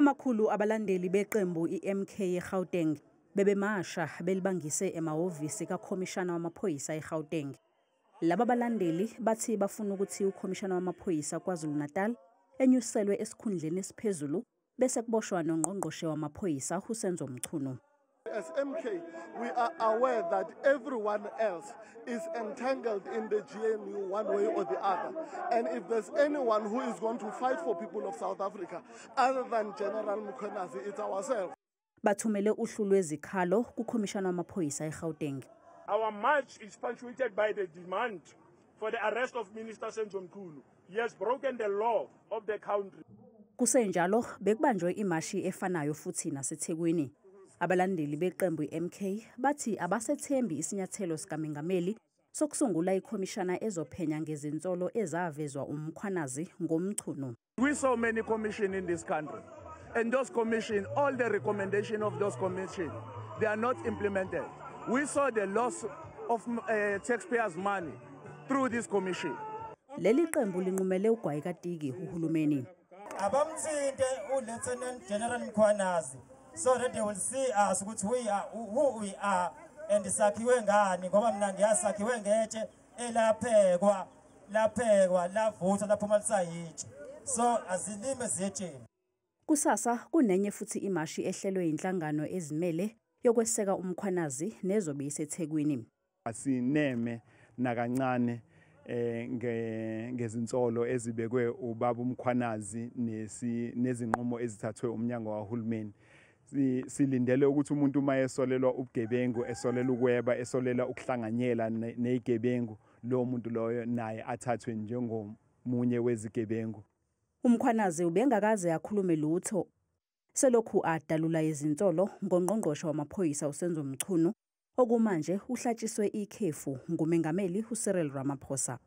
Amakhulu abalandeli beqembu iMK eGauteng bebemasha belibangise emahhovisi kakhomishana wamaphoyisa eGauteng. Laba balandeli bathi bafuna ukuthi ukhomishana wamaphoyisa KwaZulu-Natal enyuselwe esikhundleni esiphezulu bese kuboshwa nongqongqoshe wamaphoyisa uSenzo Mchunu. As MK, we are aware that everyone else is entangled in the GNU one way or the other. And if there's anyone who is going to fight for people of South Africa, other than General Mkhwanazi, it's ourselves. Bathumele uhlu lwezikhalo kukhomishana wamaphoyisa eGauteng. Our march is punctuated by the demand for the arrest of Minister Senzo Mchunu. He has broken the law of the country. Kusenjalo bekubanjwe imashi efanayo futhi naseThekwini. Abalandeli beqembu iMK bathi abasethembi isinyathelo sikamengameli sokusungula ikhomishana ezophenya ngezinsolo ezavezwa uMkhwanazi ngoMchunu. We saw many commission in this country, and those commission, all the recommendation of those commission, they are not implemented. We saw the loss of taxpayers' money through this commission. Leli qembu linqumele ugwayi katiki uhulumeni. Abamthinte uLieutenant General Mkhwanazi so that they will see us ukuthi we are who we are and sakhiwe ngani, ngoba mina ngiyasakhiwe ngetshe elaphekwa laphekwa lavutha laphuma lisayitshe, so azilime ziyetsheni. Kusasa kunenye futhi imashi ehlelwe inhlangano ezimele yokweseka uMkhwanazi nezobe iseThekwini. Asineme nakancane ngezinsolo ezibekwe ubaba uMkhwanazi nezinqumo ezithathwe umnyango wahulumeni. Silindele ukuthi umuntu uma esolelwa ubugebengu, esolela ukweba, esolela ukuhlanganyela nezigebengu, lo muntu loyo naye athathwe njengomunye wezigebengu. UMkhwanazi ubengakaze akhulume lutho selokhu adalula izinsolo ngongqongqoshe wamaphoyisa uSenzo Mchunu, okumanje uhlatshiswe ikhefu ngumengameli uCyril Ramaphosa.